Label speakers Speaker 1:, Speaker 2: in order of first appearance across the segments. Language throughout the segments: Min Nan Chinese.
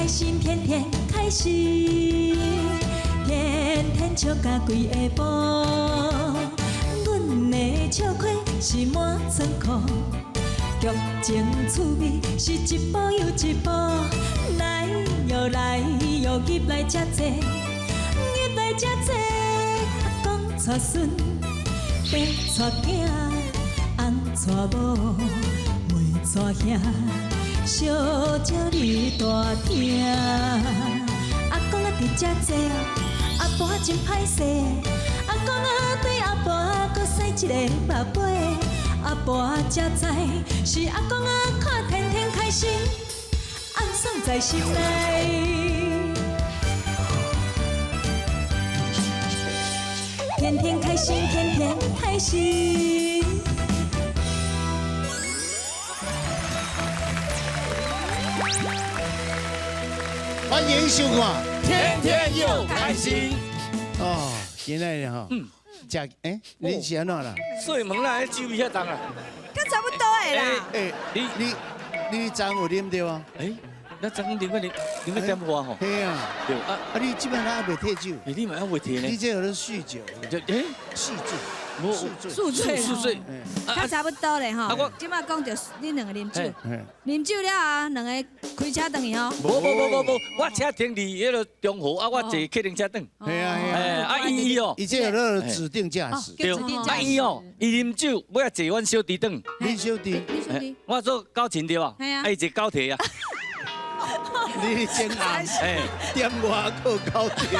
Speaker 1: 開心，天天開心，天天笑甲規下晡。阮的笑虧是滿倉庫，劇情趣味是一步又一步。來喲來喲，入來遮坐，入來遮坐。阿公帶孫，爸帶囝，翁帶某，妹帶兄。小鸟伫大廳，阿公啊佇遮坐，阿婆真歹勢。阿公啊對阿婆閣使一个目尾，阿婆才知是阿公啊看天天開心，暗爽在心內。天天開心，天天開心。
Speaker 2: 歡迎收看，
Speaker 3: 天天又開心。
Speaker 2: 哦，今仔日吼，食欸，你是按怎啦？
Speaker 3: 锁門啦，彼酒味遐重啊。
Speaker 4: 佮差不多的啦。
Speaker 2: 欸，你昨有啉著啊？
Speaker 3: 欸，咱昨昏啉個啉啉個點外吼？
Speaker 2: 嘿啊。
Speaker 3: 對啊，
Speaker 2: 啊你這擺還未退酒？
Speaker 3: 欸，你嘛猶未退呢？
Speaker 2: 你這叫做酗酒。
Speaker 3: 欸，
Speaker 2: 酗醉。
Speaker 4: 宿醉，
Speaker 3: 宿醉，
Speaker 4: 較差不多咧吼。這擺講著恁兩個啉酒，啉酒了後，兩个開車轉去吼。
Speaker 3: 無無無無無，我車停佇彼个中和，啊，我坐客運車轉。
Speaker 2: 係啊係啊。
Speaker 3: 啊伊伊哦，
Speaker 2: 伊這叫做指定駕駛。
Speaker 3: 對，啊伊哦，伊啉酒，尾仔坐阮小弟轉。
Speaker 2: 恁小弟？
Speaker 4: 恁小弟？
Speaker 3: 我做高琴對吧？
Speaker 4: 係啊。
Speaker 3: 啊伊坐高鐵啊。
Speaker 2: 你真紅，點外靠高鐵。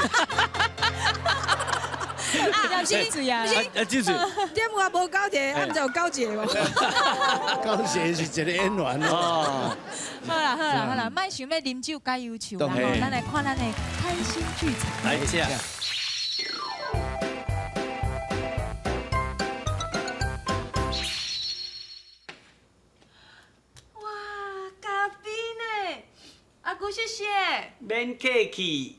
Speaker 4: 啊，不是，不是，
Speaker 3: 啊，就是
Speaker 4: 點我無高鐵，啊，毋知有高鐵無？
Speaker 2: 高鐵是一個演員哦。
Speaker 5: 好啦好啦好啦，莫想欲啉酒解憂愁啦，咱來看咱的開心劇場。
Speaker 3: 來，請。
Speaker 5: 哇，咖啡呢？阿姑謝謝。
Speaker 3: 免客氣。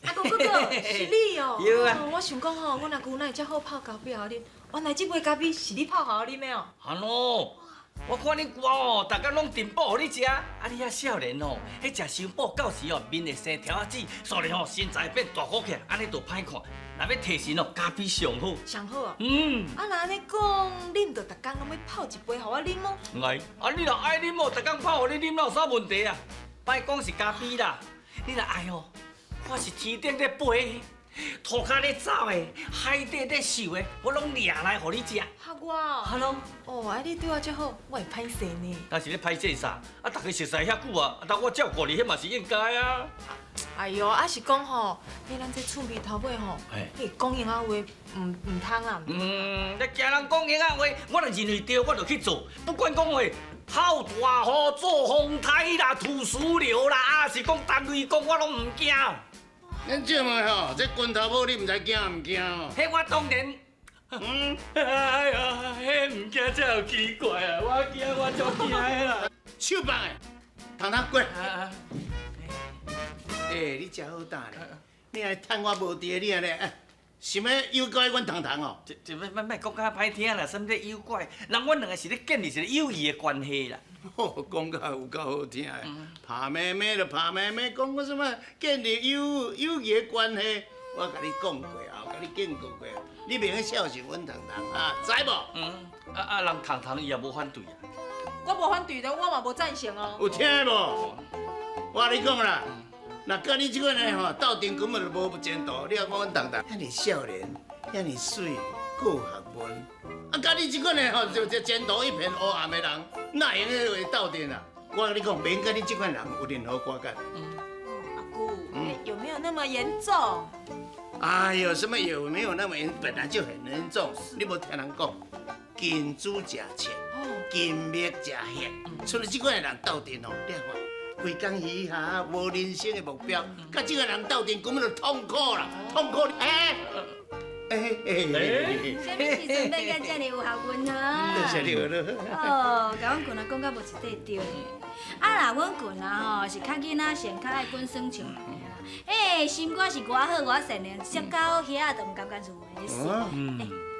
Speaker 5: 阿姑姑姑，是你哦！
Speaker 3: 有啊。
Speaker 5: 我想講吼，阮阿姑哪會遮好泡咖啡予我啉？原來這杯咖啡是你泡予我啉的哦。
Speaker 3: 哈喏，我看恁姑哦，逐工攏訂補予你食，啊你遐少年哦，彼食傷補到時哦，面會生條仔痣，所以吼身材變大鼓起來，按呢就歹看。若欲提神哦，咖啡上好。
Speaker 5: 上好啊。
Speaker 3: 嗯。
Speaker 5: 啊，若按呢講，你毋著逐工攏欲泡一杯予我啉哦？
Speaker 3: 來，啊你若愛啉哦，逐工泡予你啉，哪有啥問題啊？莫講是咖啡啦，你若愛哦。我是天頂咧飛，塗跤咧走的，海底咧游的，我攏掠來予你食。
Speaker 5: 哈我哦。
Speaker 3: 哈囉。
Speaker 5: 哦，啊你對我這好，我會歹勢呢。
Speaker 3: 但是咧歹勢啥？啊，大家熟似遐久啊，啊，當我照顧你，彼嘛是應該啊。
Speaker 5: 哎喲，啊是講吼，彼咱這厝邊頭尾吼，彼講閒仔話毋通啊。
Speaker 3: 嗯，你驚人講閒仔話，我若認為對，我就去做，不管講話。炮大雨、做風颱啦、土石流啦，啊是講單位講，我攏毋驚。
Speaker 2: 恁這問吼，這拳頭母你毋知驚毋驚哦？
Speaker 3: 彼我當然，嗯，哎呀，彼毋驚才有奇怪啊！我驚，我足驚的啦。
Speaker 2: 手放的，通通過。欸，你真好膽咧！你還趁我無佇，你按呢？想欲誘拐阮彤彤哦？
Speaker 3: 這這，莫莫莫講較歹聽啦，啥物咧誘拐？人阮兩个是咧建立一个友誼的關係啦。
Speaker 2: 哦，講甲有夠好聽的，拍咩咩就拍咩咩，講個啥物建立友誼的關係？我共你講過啊，共你警告過，你袂用孝順阮彤彤啊，知無？
Speaker 3: 嗯，啊人彤彤伊也無反對啊。
Speaker 5: 我無反對的，我嘛無贊成哦。
Speaker 2: 有聽無？我共你講啦。若佮你這款的吼，鬥陣根本就無前途。你看阮彤彤，遐爾少年，遐爾媠，閣有學問。啊，佮你這款的吼，就前途一片烏暗的人，哪會用得會鬥陣啊？我共你講，免佮你這款人有任何瓜葛。
Speaker 5: 阿姑，有沒有那麼嚴重？
Speaker 2: 哎呦，什麼有沒有那麼嚴？本來就很嚴重。你無聽人講，近朱者赤，近墨者黑。像這款的人鬥陣吼，你看。規工嘻嘻哈哈，無人生的目標，佮這个人鬥陣根本就痛苦啦，痛苦！欸欸欸！
Speaker 4: 啥物時陣變甲遮爾有學問啊？
Speaker 2: 多謝你了。
Speaker 4: 哦，共阮群仔講甲無一塊對呢。啊，若阮群仔吼是較囡仔性，較愛滾耍笑的啦。欸，心肝是偌好偌善良，直到遐都毋甘甘自為的事。欸，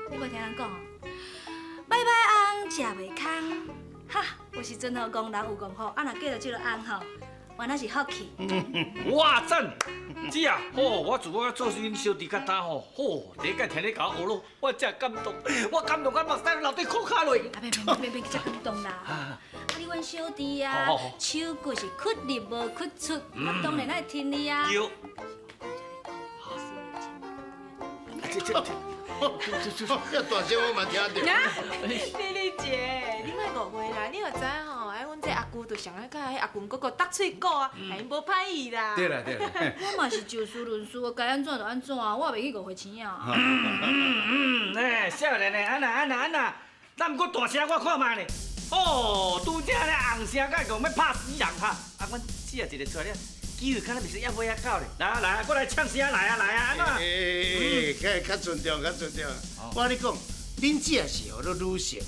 Speaker 4: 你無聽人講哦，拜拜翁食袂空。哈，有時陣吼，戇人有戇福，啊若嫁著這个翁吼，原來是福氣。
Speaker 3: 哇讚！姊啊，吼，我自我做恁小弟較早吼，吼，第一擺聽你共我學咯，我真感動，我感動到目屎流佇褲跤落。
Speaker 4: 啊，別別別別，遮感動啦！啊，你阮小弟啊，手骨是屈入無屈出，我當然愛聽你啊。
Speaker 3: 對。
Speaker 2: 這這大聲我嘛聽著。
Speaker 5: 麗麗姐，你莫誤會啦，你就知影吼，哎，阮這阿舅就上愛佮彼阿群哥哥搭喙鼓啊，害𪜶無歹意啦。
Speaker 2: 對啦對啦。
Speaker 4: 我嘛是就事論事，該按怎就按怎，我袂去誤會錢啊。
Speaker 3: 哎，少年的，按那按那按那，咱毋過大聲我看覓咧。哦，拄才咧紅聲甲講欲拍死人哈，啊，阮姊仔一个出來了。機會敢若袂使抑尾仔到咧，來啊來啊，過來唱聲來啊來啊，按怎？
Speaker 2: 欸，較較尊重，較尊重。我跟你講，恁姊是予做女性，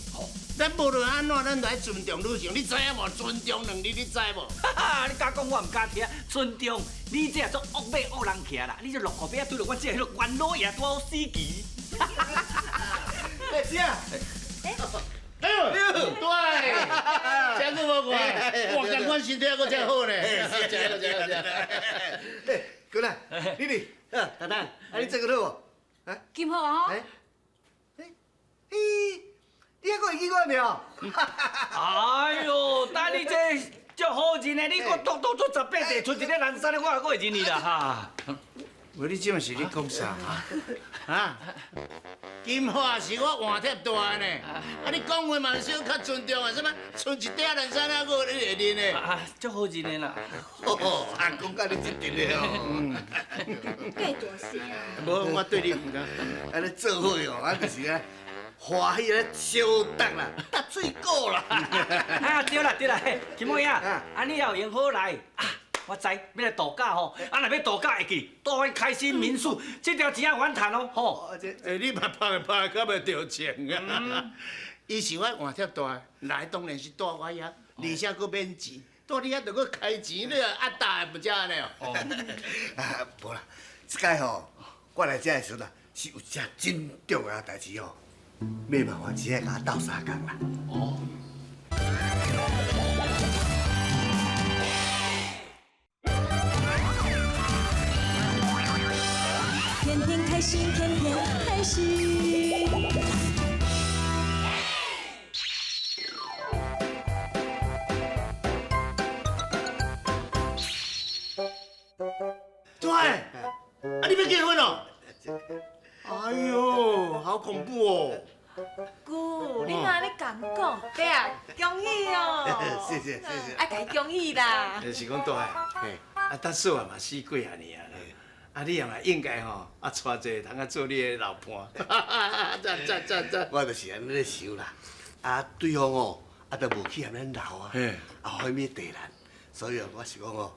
Speaker 2: 咱無論按怎，咱都愛尊重女性，你知影無？尊重兩字，你知無？
Speaker 3: 哈哈，你敢講我毋敢聽，尊重，你這做惡馬惡人騎啦，你這落雨馬仔對著阮這彼個元老爺拄好死棋。
Speaker 6: 欸，姊啊！
Speaker 2: 哎呦，對，這久無看，哇，感覺身體閣遮好呢。這好，這好，這好。
Speaker 6: 欸，過來，麗麗，啊，丹丹，啊，你這個好無？啊？
Speaker 4: 金好啊！
Speaker 6: 欸，咦，你還閣會記我名？
Speaker 3: 哎呦，等你這足好認的，你閣獨獨做18歲，賰一个南山的，我也閣會認你啦哈。
Speaker 2: 無你這嘛是咧講啥？啊？金華是我換貼大的呢，啊你講話嘛小較尊重啊，啥物？賰一塊南山啊，閣你會認的？
Speaker 3: 啊，足好認的啦。
Speaker 6: 哦，啊，講甲你這陣的哦。
Speaker 4: 計大聲。
Speaker 2: 無，我對你毋敢。
Speaker 6: 按呢做伙哦，啊就是啊，歡喜咧相搭啦，搭喙鼓啦。
Speaker 3: 啊，對啦對啦，金妹啊，啊你也有閒好來啊。我知，欲來度假吼，啊若欲度假會記，住阮開心民宿，這條錢仔阮趁哦，吼。
Speaker 2: 欸，你嘛拍拍較袂著情啊！伊是我換貼大，來當然是住我遐，而且閣免錢，住你遐著閣開錢，你壓大的毋才按呢哦。
Speaker 6: 啊，無啦，這擺吼，我來遮的時陣啊，是有一件真重要的代誌吼，欲麻煩姊仔共我鬥相共啦。
Speaker 3: 哦。
Speaker 1: 天天開心，天天開心。
Speaker 2: 對，啊你欲結婚哦？哎喲，好恐怖哦！
Speaker 5: 姑，你哪按呢共講？伯啊，恭喜哦！
Speaker 6: 謝謝謝謝。
Speaker 5: 愛共伊恭喜啦！
Speaker 2: 就是講大漢，啊，咱嫂啊嘛死幾仔年啊啦，啊你也嘛應該吼，啊娶一个通啊做你的老伴。讚讚讚讚！
Speaker 6: 我就是按呢咧想啦，啊對方哦，啊都無去諳咱老啊，啊予彼物地難，所以我是講哦，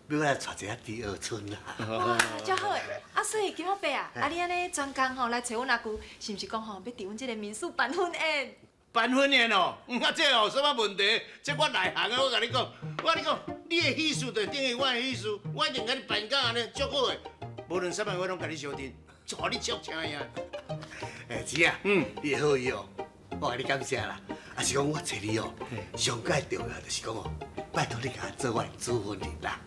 Speaker 6: 欲來娶一个第二春啦。
Speaker 5: 哇，足好的！啊，所以金福伯啊，啊你按呢專工吼來揣阮阿舅，是毋是講吼欲佇阮這个民宿辦婚宴？
Speaker 2: 辦婚宴哦，啊這有啥物問題？這我內行的，我共你講，我共你講，你的喜事就等於我的喜事，我一定共你辦甲按呢足好的，無論啥物我攏共你相認，予你足請贏。
Speaker 6: 欸，姊啊，你的好意哦，我共你感謝啦。啊是講我揣你哦，上蓋重要就是講哦，拜託你共我做我的主婚人啦。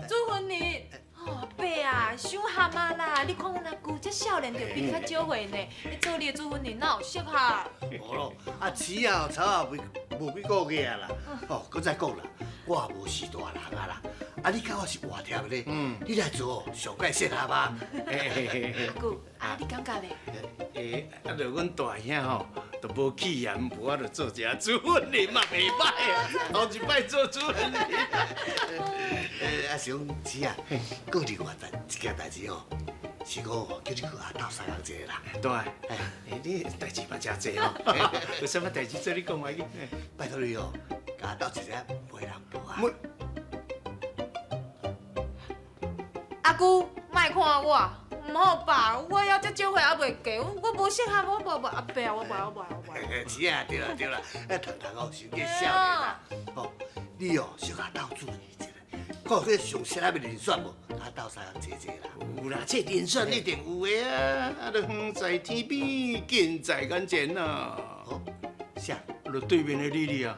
Speaker 5: 主婚人，哦，伯啊，傷含啊啦！你看阮阿舅這少年就比較少歲呢，你做你的主婚人哪有適合？
Speaker 6: 無咯，啊，姊啊，差啊未無幾個月啊啦。哦，閣再講啦，我也無是大人啊啦。啊，你佮我是活貼咧，你來做上蓋適合啊。
Speaker 5: 阿舅，啊，你感覺咧？
Speaker 2: 欸，啊，著阮大兄吼，都無氣焰，無法度做一下主婚人嘛，袂歹啊，頭一擺做主婚人。
Speaker 6: 欸，啊是講姊啊，閣另外一件代誌吼，是講吼，叫你去阿鬥相共一下啦。
Speaker 2: 對，欸，你代誌嘛誠濟吼，有啥物代誌做你講下去。
Speaker 6: 拜託你哦，共我鬥一下媒人婆啊。
Speaker 5: 阿舅，莫看我，毋好吧？我猶遮少歲，猶袂嫁，我無適合，我無無阿伯啊，我無我無我無。
Speaker 6: 是啊，對啦對啦，啊，彤彤哦，傷過少年啦，哦，你哦，小可鬥注意一下，看有彼上適合的人選無？共我鬥相共坐坐啦。
Speaker 2: 有啦，這人選一定有的啊，啊，著遠在天邊，近在眼前啊。
Speaker 6: 哦，啥？
Speaker 2: 就對面的麗麗啊。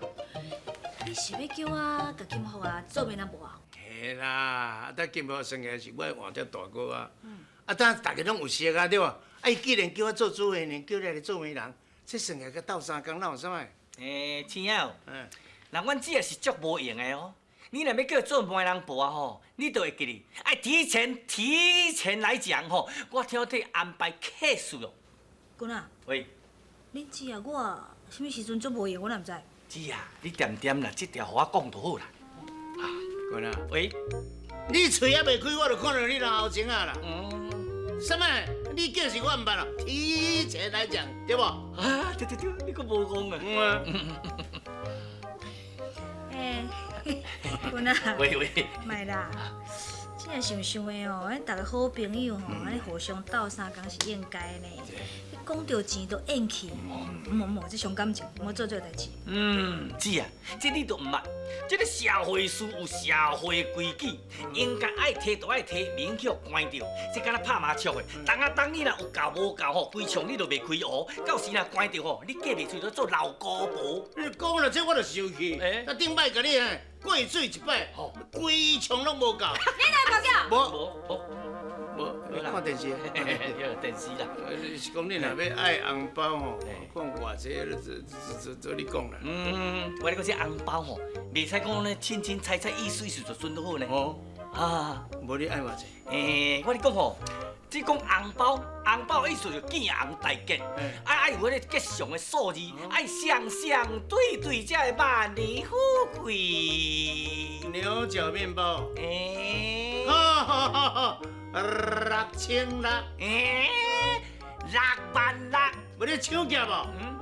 Speaker 4: 你是欲叫我共金福啊做媒人婆啊？
Speaker 2: 嘿啦，啊，但金福算起來是我的换贴大哥啊。啊，但大家攏有識啊，對無？啊，伊既然叫我做主婚人，叫你來做媒人，這算起來閣鬥相共，哪有啥物？
Speaker 3: 欸，青仔，人阮姊也是足無閒的哦。你若欲叫做媒人婆啊吼，你就會記得，愛提前提前來講吼，我聽替安排客事哦。
Speaker 4: 君啊，
Speaker 3: 喂，
Speaker 4: 恁姊啊，我啥物時陣足無閒，我哪毋知？
Speaker 3: 姊啊，你恬恬啦，這條予我講就好啦。
Speaker 2: 君啊，
Speaker 3: 喂，
Speaker 2: 你喙猶未開，我就看著你老情啊啦。啥物？你叫是我毋捌啦，提前來講，對無？
Speaker 3: 啊，對對對，你閣無講啊。
Speaker 2: 嗯啊。
Speaker 4: 欸，君啊，
Speaker 3: 喂喂，
Speaker 4: 莫啦，這樣想想的哦，咱逐个好朋友吼，按呢互相鬥相共是應該的呢。你講著錢都應去，毋毋，這傷感情，莫做這個代誌。
Speaker 3: 嗯，姊啊，這你都毋捌。這个社會事有社會規矩，應該愛提就愛提，免去予關著。這敢若拍麻將的，當啊當你若有夠無夠吼，規場你就袂開胡。到時若關著吼，你嫁袂出就做老姑婆。
Speaker 2: 你講了這我就生氣。啊，頂擺共你過水一擺，規場攏無夠。
Speaker 4: 你哪會講？
Speaker 2: 無
Speaker 3: 無
Speaker 2: 無，你看電視，
Speaker 3: 電視啦。
Speaker 2: 是講你若欲愛紅包吼，看偌濟，做做做你講啦。
Speaker 3: 嗯，我咧講這紅包吼，袂使講咧凊凊彩彩意思意思就算都好呢。
Speaker 2: 哦，
Speaker 3: 啊，
Speaker 2: 無你愛偌濟？
Speaker 3: 欸，我咧講吼，這講紅包，紅包意思就見紅大吉，啊愛有彼個吉祥的數字，愛雙雙對對才會萬年富貴。
Speaker 2: 牛角麵包。
Speaker 3: 欸，
Speaker 2: 好好好好，6600。
Speaker 3: 欸，6萬6。
Speaker 2: 無你搶劫無？
Speaker 3: 嗯。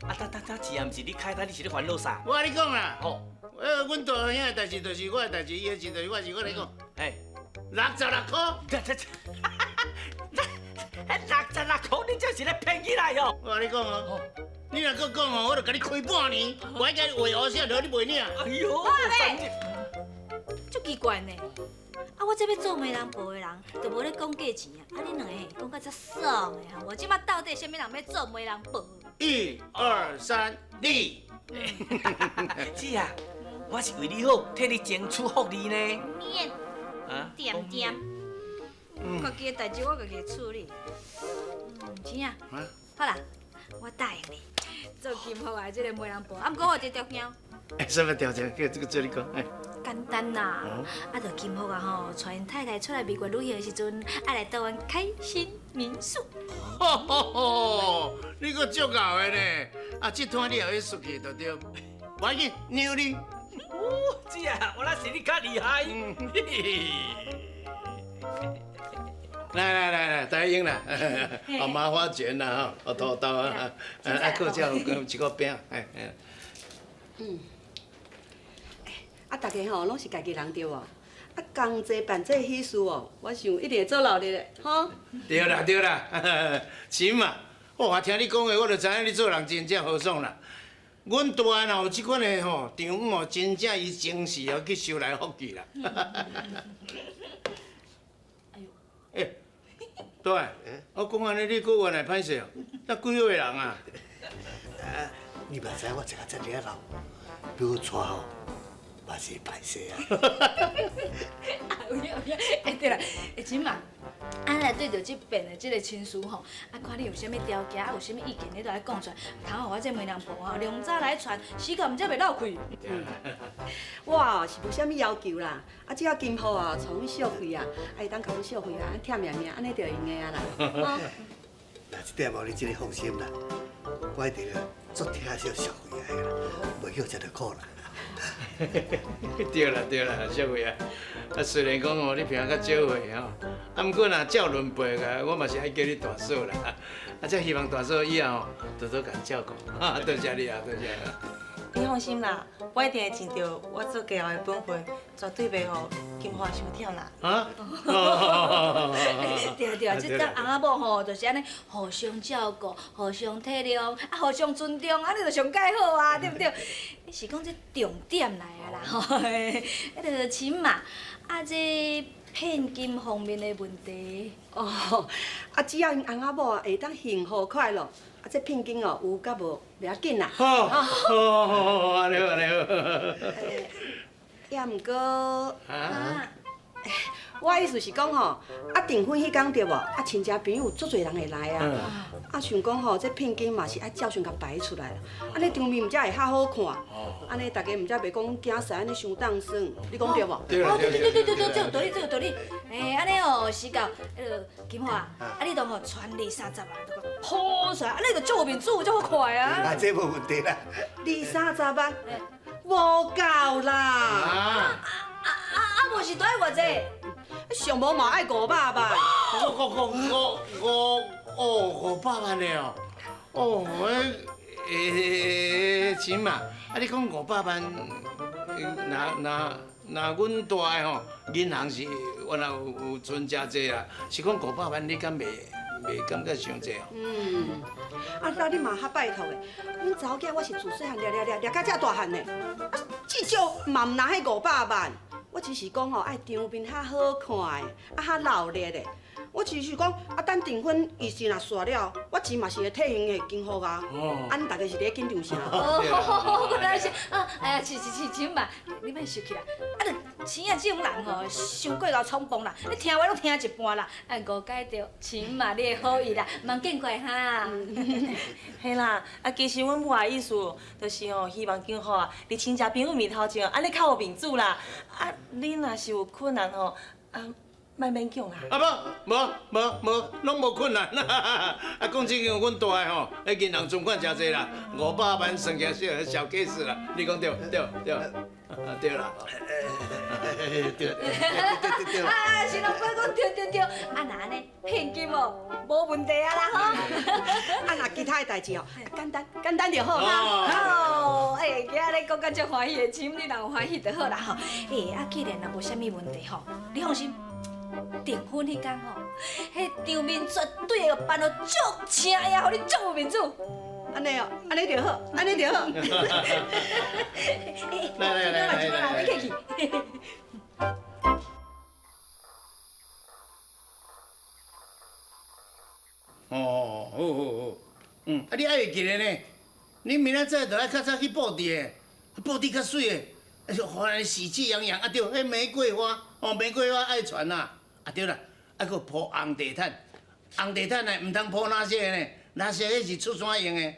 Speaker 3: 啊，等等等，錢也毋是你開單，你是咧煩惱啥？
Speaker 2: 我共你講啦，
Speaker 3: 吼，
Speaker 2: 阮大兄的代誌就是我的代誌，伊的錢就是我的錢，我共你講，
Speaker 3: 嘿，
Speaker 2: 66塊。
Speaker 3: 66塊，你這是咧騙起來哦！
Speaker 2: 我共你講哦，你若閣講哦，我就共你開半年，我愛共你畫烏線，予你袂領。
Speaker 3: 哎喲，
Speaker 4: 足奇怪呢！啊，我這欲做媒人婆的人，就無咧講價錢啊！啊，恁兩個講甲遮爽的啊！我這馬到底啥物人欲做媒人婆？
Speaker 2: 一二三，你。
Speaker 3: 姊啊，我是為你好，替你爭取福利呢。
Speaker 4: 免，
Speaker 3: 啊，
Speaker 4: 恬恬，家己的代誌我家己會處理。錢啊，好啦，我答應你，做金福的這個媒人婆，啊，毋過我有一個條件。
Speaker 2: 欸，啥物條件？叫這個做你講。
Speaker 4: 簡單啦，啊，就金福啊吼，帶𪜶太太出來美國旅行的時陣，愛來台灣開心民宿。
Speaker 2: 吼吼吼！你閣足𠢕的呢？啊，這攤你也欲輸去就對。無要緊，讓你。
Speaker 3: 哦，姊啊，原來是你較厲害。來
Speaker 2: 來來來，大家飲啦，哦，麻花卷啦，吼，哦，土豆啊，啊，閣才有一個餅，哎哎。
Speaker 7: 嗯。啊，大家吼攏是家己人對無？啊，共齊辦這个喜事哦，我想一定會做熱鬧的，吼。
Speaker 2: 對啦對啦，是嘛？我聽你講的，我就知影你做人真正豪爽啦。阮大漢若有這款的吼丈母哦，真正伊前世哦去修來福氣啦。哎呦！欸，大漢，我講按呢，你閣原來歹勢哦？那幾歲人啊？
Speaker 6: 啊，你嘛知我食甲遮爾仔老，欲我娶吼，嘛是歹勢啊！
Speaker 5: 有影有影，欸對啦，欸姊嘛，啊來對著這邊的這个親事吼，啊看你有啥物條件，啊有啥物意見，你都愛講出來，通予我這媒人婆吼，量早來傳，死到毋才袂落氣。
Speaker 7: 我哦是無啥物要求啦，啊只要金福哦，娶阮小惠啊，啊會當共阮小惠啊，疼命命，按呢就會用的啊啦。
Speaker 6: 那這點哦，你真的放心啦，我一定足疼惜小惠的啦，袂去予食著苦啦。
Speaker 2: 對啦對啦，小惠啊，啊雖然講吼你平常較少歲吼，啊毋過若照論輩個，我嘛是愛叫你大嫂啦。啊，才希望大嫂以後吼多多共照顧，多謝你啊，多謝。
Speaker 8: 你放心啦，我一定會盡著我做家後的本分，絕對袂予金華傷忝啦。
Speaker 2: 啊？
Speaker 4: 對對，這當翁仔某吼，就是按呢，互相照顧、互相體諒、啊互相尊重，按呢就上蓋好啊，對毋對？是講這重點來啊啦，吼，彼个錢嘛，啊這聘金方面的問題。
Speaker 7: 哦，啊只要𪜶翁仔某啊會當幸福快樂，啊，這聘金哦有佮無袂要緊啦。
Speaker 2: 好，好，好，按呢好，按呢好。
Speaker 7: 也毋過，
Speaker 2: 啊？
Speaker 7: 我意思是講吼，啊訂婚彼工對無？啊親戚朋友足濟人會來啊。啊想講吼，這聘金嘛是愛照相共擺出來啦，按呢場面毋才會較好看。按呢大家毋才袂講驚死按呢傷凍酸，你講對無？
Speaker 5: 哦，對對對對對對，這有道理，這有道理。欸，按呢哦是到彼个金華，啊你都吼穿二三十萬，都閣鋪出來，按呢就足有面子，足好看啊。
Speaker 6: 啊，這無問題啦。
Speaker 7: 二三十萬，無夠啦。
Speaker 2: 啊
Speaker 5: 啊，無是著愛偌濟？
Speaker 7: 上無嘛愛500萬。
Speaker 2: 五五五五哦，500萬的哦，哦，欸，錢嘛，啊你講500萬，若阮大的吼，銀行是原來有存誠濟啦，是講500萬你敢袂感覺傷濟哦？
Speaker 7: 嗯，啊，那你嘛較拜託的，阮查某囝我是自細漢掠掠掠掠到遮大漢的，啊，至少嘛毋若彼500萬。我只是講吼，愛場面較好看的，啊較鬧熱的。我只是講，啊等訂婚儀式若煞了，我錢嘛是會退還的金福啊。
Speaker 2: 哦。
Speaker 7: 啊，恁大家是咧緊張啥？
Speaker 5: 哦，原來是啊，哎呀，是是是，錢嘛，你莫生氣啦。啊，著錢啊，這種人吼，傷過𠢕衝動啦，你聽話攏聽一半啦，啊誤解著錢嘛，你的好意啦，莫見怪哈。
Speaker 8: 嘿啦，啊其實阮母的意思，就是吼，希望金福啊，佇親戚朋友面頭前，按呢較有面子啦。啊，恁若是有困難吼，啊，莫勉強啦。
Speaker 2: 啊無無無無，攏無困難啦。啊，講真經，阮大的吼，彼銀行存款誠濟啦，500萬算起來小小 case 啦。你講對對對，對啦。
Speaker 6: 對對對對。
Speaker 5: 啊，是老闆講對對對，啊若按呢，聘金哦，無問題啊啦吼。
Speaker 7: 啊若其他的代誌哦，簡單簡單就好哈。
Speaker 5: 哦，欸，今仔日講甲足歡喜的，錢你若有歡喜就好啦吼。欸，啊，既然若無啥物問題吼，你放心。訂婚彼工吼，彼場面絕對會辦到足正呀，予你足有面子。
Speaker 7: 按呢哦，按呢就好，按呢就好。
Speaker 2: 來來來來來，
Speaker 5: 你客氣。
Speaker 2: 哦，好好好，嗯，啊你愛會記得呢？你明仔載就愛較早去布置的，布置較媠的，予人喜氣洋洋。啊對，彼玫瑰花，哦，玫瑰花愛傳啦。啊對啦，啊閣鋪紅地毯，紅地毯呢，毋通鋪藍色的呢，藍色彼是出山用的。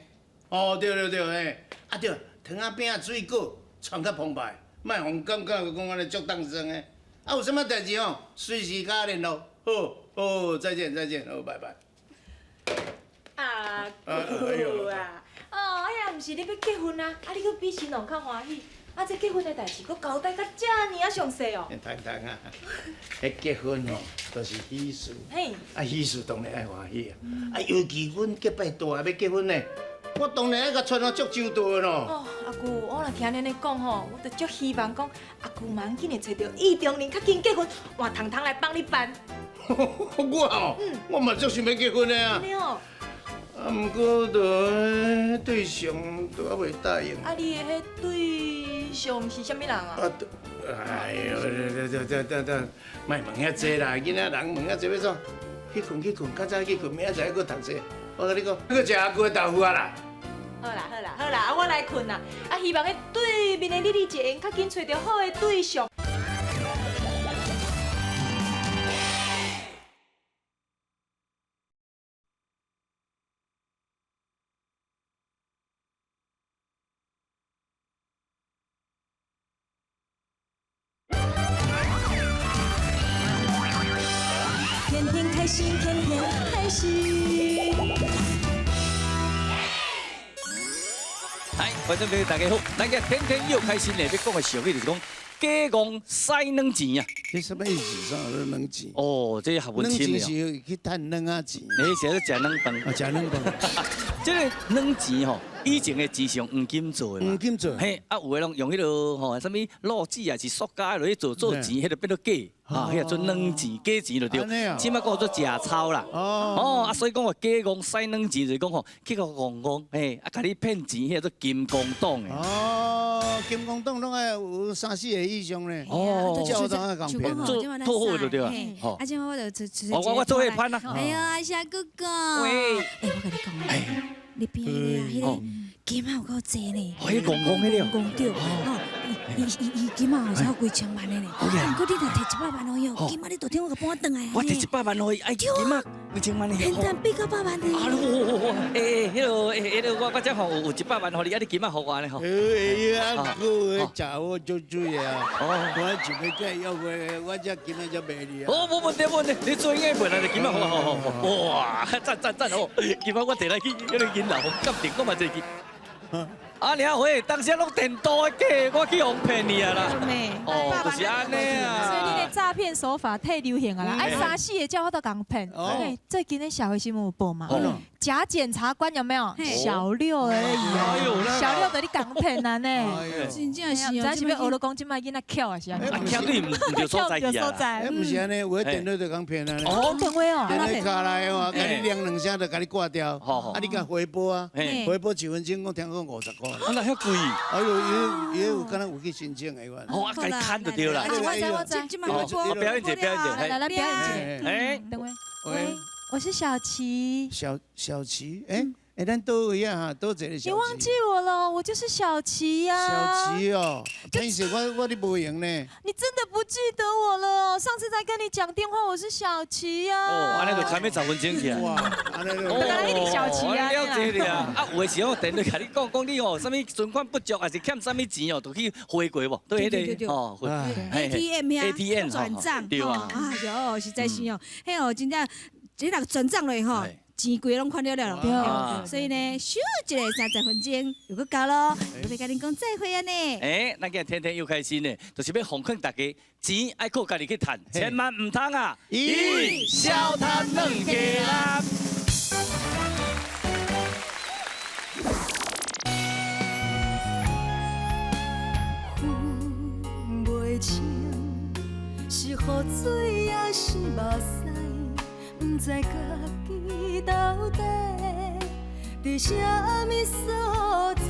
Speaker 2: 哦，對對對，嘿，啊對，糖仔餅仔水果穿較澎湃，莫予人感覺講按呢足凍酸的。啊，有啥物代誌吼，隨時佮我聯絡。好，好，再見再見，好，拜拜。
Speaker 9: 阿舅啊，哦，遐毋是你欲結婚啊？啊，你閣比新郎較歡喜。啊，這結婚的代誌，閣交代甲遮爾仔詳細哦。
Speaker 2: 通通啊，彼結婚吼，就是喜事。
Speaker 9: 嘿。
Speaker 2: 啊，喜事當然愛歡喜啊。啊，尤其阮結拜大欲結婚呢，我當然愛共穿得足周到的咯。
Speaker 9: 哦，阿舅，我若聽恁按呢講吼，我就足希望講，阿舅嘛緊會揣著意中人，較緊結婚，換糖糖來幫你辦。
Speaker 2: 我哦，我嘛足想欲結婚的啊。
Speaker 9: 按呢哦。
Speaker 2: 啊，毋過就彼對象都猶未答應。
Speaker 9: 啊，你的彼對象是啥物人啊？
Speaker 2: 啊，哎喲，這這這這，莫問遐濟啦，囡仔人問遐濟欲創？去睏去睏，較早去睏，明仔載閣讀冊。我共你講，你閣食阿舅的豆腐啊啦。
Speaker 9: 好啦好啦好啦，啊我來睏啦。啊，希望彼對面的你你一會較緊揣著好的對象。
Speaker 1: 天天開心，天天開心。
Speaker 3: 哎，觀眾朋友大家好，咱今天天又開心呢，欲講的俗語就是講假戇使軟錢啊。
Speaker 2: 這啥物意思？啥叫軟錢？
Speaker 3: 哦，這學問深的。
Speaker 2: 軟錢是去趁軟仔錢。
Speaker 3: 你是咧食軟飯？
Speaker 2: 啊，食軟飯。
Speaker 3: 這個軟錢吼，以前的錢是用黃金做的嘛。
Speaker 2: 黃金做。
Speaker 3: 嘿，啊有的攏用彼个吼，啥物鹭紙啊，是塑膠落去做做錢，彼个變做假，啊，彼个做軟錢、假錢就對。這擺講做食鈔啦。哦。啊，所以講話假戇使軟錢，就是講吼，去予戇戇，嘿，啊，共你騙錢，彼个做金剛黨的。
Speaker 2: 哦，金剛黨攏愛有三四個以上咧。
Speaker 3: 哦。
Speaker 2: 才有當共騙。
Speaker 3: 做做好就對啊。
Speaker 4: 啊，這擺我就
Speaker 3: 我做伙攀啊。
Speaker 4: 哎呀，阿霞哥哥。
Speaker 3: 喂。
Speaker 4: 欸，我共你講。你邊啊，彼個金仔有夠濟呢。
Speaker 3: 哦，彼戇戇彼個。
Speaker 4: 戇對，吼，伊伊伊金仔有超幾千萬的呢。毋過你若提一百萬予伊，金仔你就聽我共搬轉來。
Speaker 3: 我提一百萬予伊，愛金仔幾千萬的。
Speaker 4: 現賺八九百萬呢。
Speaker 3: 啊，欸，彼個欸，彼個我這吼有一百萬予你，啊，你金仔予我呢吼。
Speaker 2: 欸，啊，閣食好足水啊！我就欲再要過，我這金仔才賣你啊。
Speaker 3: 哦，無問題，無問題，你做應該賣啦，金仔予我，哇，讚讚讚哦！金仔我提來去，彼個銀行鑑定，我嘛一個。啊，娘喂，當時攏電腦的假，我去予騙去啊啦。哦，就是按呢啊。
Speaker 9: 所以你的詐騙手法太流行啊啦，哎，三四个才有法度共騙。對，最近的社會新聞有報嘛？假檢察官有沒有？小六而已啊，小六就你共騙啊呢？
Speaker 5: 真正是，
Speaker 9: 毋知是欲學咧講這擺囡仔巧啊是按怎？
Speaker 3: 巧對毋對所在去啊？
Speaker 2: 哎，毋是按呢，有的電話就共騙啊。
Speaker 9: 哦，電話哦。
Speaker 2: 電話敲來的話，共你鈴兩聲就共你掛掉。啊，你共回撥啊？回撥一分鐘，講聽講50塊。
Speaker 3: 啊，那遐貴？
Speaker 2: 哎呦，伊伊有敢若有去申請的款。
Speaker 3: 哦，啊，共伊砍就對啦。
Speaker 9: 我知我知，
Speaker 3: 哦，表演者，表演者，
Speaker 9: 來來表演者。
Speaker 3: 哎，
Speaker 9: 等會。喂，我是小琪。
Speaker 2: 小小琪，哎哎，咱佗位啊？哈，佗一个小琪。
Speaker 9: 你忘記我了？我就是小琪呀。
Speaker 2: 小琪哦，平時我你無閒呢。
Speaker 9: 你真的不記得我了？上次在跟你講電話，我是小琪呀。
Speaker 3: 哦，按呢就開欲10分鐘去啊。
Speaker 2: 哇，按呢就。
Speaker 9: 哦，一定小琪啊。
Speaker 3: 了解了啊，有的時候電話共你講講你哦，啥物存款不足，還是欠啥物錢哦，就去匯過無？對彼個哦
Speaker 4: ，ATM 遐轉帳，
Speaker 3: 對啊。
Speaker 4: 哎喲，實在是哦，彼哦真正，這若轉帳落吼。錢規攏款了了咯，所以呢，咻一下30分鐘又閣到咯，我欲共恁講再會啊呢。
Speaker 3: 欸，咱今日天天又開心呢，就是欲奉勸大家，錢愛靠家己去趁，千萬毋通啊，咦，小貪兩家啦。
Speaker 1: 分袂清是雨水抑是目屎，毋知家己到底佇啥物所在。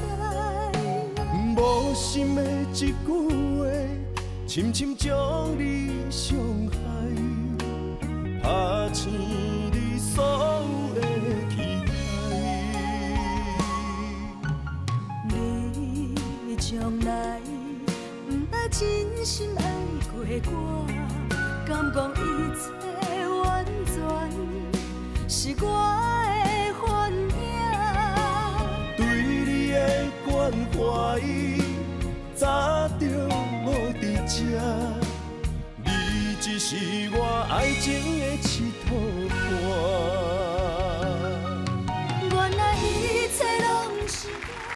Speaker 10: 無心的一句話，深深將你傷害，拍醒你所有的期待。
Speaker 1: 你從來毋捌真心愛過我，敢講一切完全是我的幻影。
Speaker 10: 對你的關懷早就無佇這，你只是我愛情的試托。